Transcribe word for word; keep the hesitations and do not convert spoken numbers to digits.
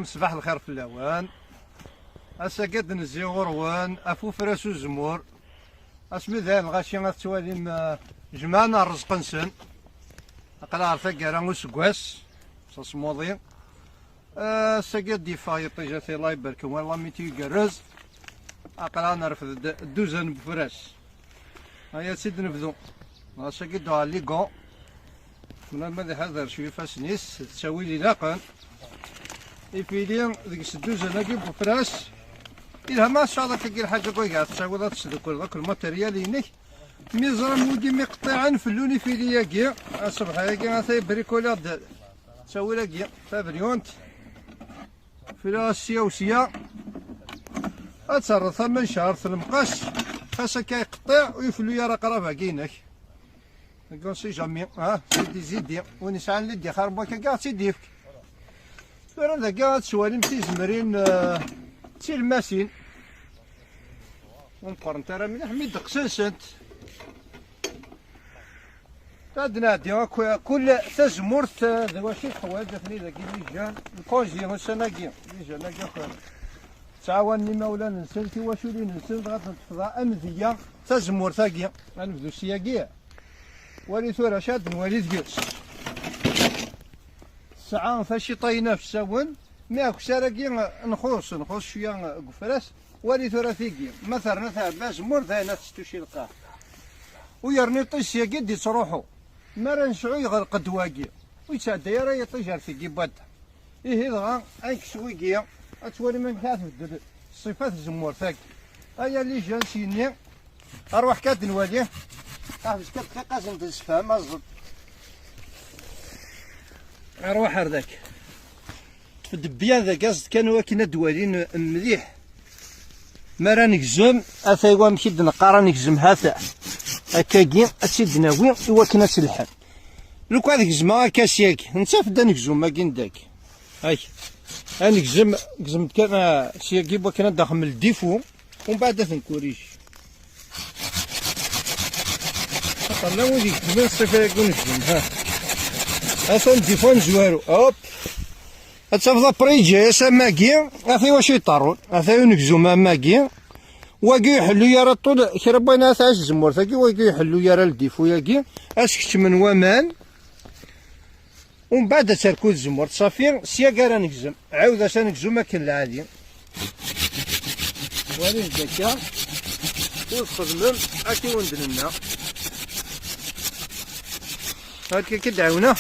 Ṣbaḥ lxir fell-awen. Ass-agi ad d-nezzi ɣur-wen ɣef ufras uzemmur. Asmi dayen lɣaci ad tettwalim, eh, jemɛen rrezq-nsen. Aql-aɣ ɣer taggara useggas s asmuḍi. Eh, ass-agi ad d-yeffeɣ yiṭij, a tila iberken, wala mi t-igerrez. Aql-aɣ nerfed-d dduzan n ufras. Aya ad tt-id-nebdu. Ɣas agi d-uɣal ligon. Mnal ma d iḥader cwi ifassen-is, d ttawil ilaqen. Ifili deg-s dduzan-agi n ufras. Ilha ma tesɛuḍ akkagi lḥaǧa n wagi ad tettawiḍ ad tesdukleḍ akk lmateryal-inek. Mi ẓran wigi mi qeṭṭiɛen fellun ifili-agi. Aṣebḥ-agi ata ibrikuli-aɣ-d ttawil-agi, tabryunt. Fila sya u sya. Ad terreḍ tama n ccɛer tlemqas. Xas akka iqeṭṭiɛ ur ifellu ara aqrab-agi-inek. Dagi on sait jamais, ha? Zidi, zidi. Win yesɛan liddi xir n wakka-agi ad tt-id-yefk. Tura dagi ad twalim tizemrin, eh, d tilmasin. Ur meqqrent ara mliḥ mi ddeqs-nsent. Ad nɛeddi akk, kul tazemmurt, eh, d wacu i teḥwaǧ, atni dagi lijan, lkunzi ussan-agi, lijan-agi akk ttɛawanen imawlan-nsen, tiwaculin-nsen, dɣa tent-tefḍa amedya tazemmurt-agi. Ad nebdu s yagi. Wali tura acu ad nwali deg-s. Tesɛa taciṭa-ina fsawen, mi akessar-agi nxuṣ, nxuṣ cwiya deg ufras. Wali tura tigi, ma terna tɛebba azemmur, d ayen ad testuci lqaɛ. U yerna iṭij syagi d-ittruḥu. Mi ara nesɛu yeɣleq-d wagi, ur yettɛedday ara yiṭij ar tigi n wadda. Ihi dɣa, ad nekkes wigi, ad twalim amek ara tbeddel ṣṣifa tzemmurt-agi. Aya lijan s-yenni, arwaḥ kan ad nwali. Ḥbes kan dqiqa ad sen-d-nessefhem aẓeṭ. Arwaḥ ar dak. Ṭṭef-d byan dagi aẓeṭ kan wakken ad d-walin mliḥ. Mi ara negzem, ata i wamek i d-neqqar ad negzem, hata. Akkagi, ad tt-id-nawi i wakken ad telḥem. Lukan ad gezmeɣ akka syagi, nettaf-d anegzum-agi n dagi. Ay, ad negzem, gezem-d kan, ah, syagi n wakken ad d-axem ldifu, umbeɛd ad ten-kurij. Aqella wid yekmen ṣṣifa-agi unegzum, ha. Ata ldifu amezwaru, hop. Ad tafeḍ après yeǧǧa-yas amagi, ata i wacu yeṭṭerrun, ata i unegzum amagi. Wagi ur iḥellu ara ṭṭul, kra n wayen ara tɛac tzemmurt-agi, wagi ur iḥellu ara ldifu-agi, ad s-keččmen waman. Umbeɛd ad terku tzemmurt, ṣafi, syagi ara negzem. Ɛiwed-as anegzum akken lɛali. Wali-d akka, ur txedmem akka i wen-d-nenna. Akka i d-ɛiwneɣ.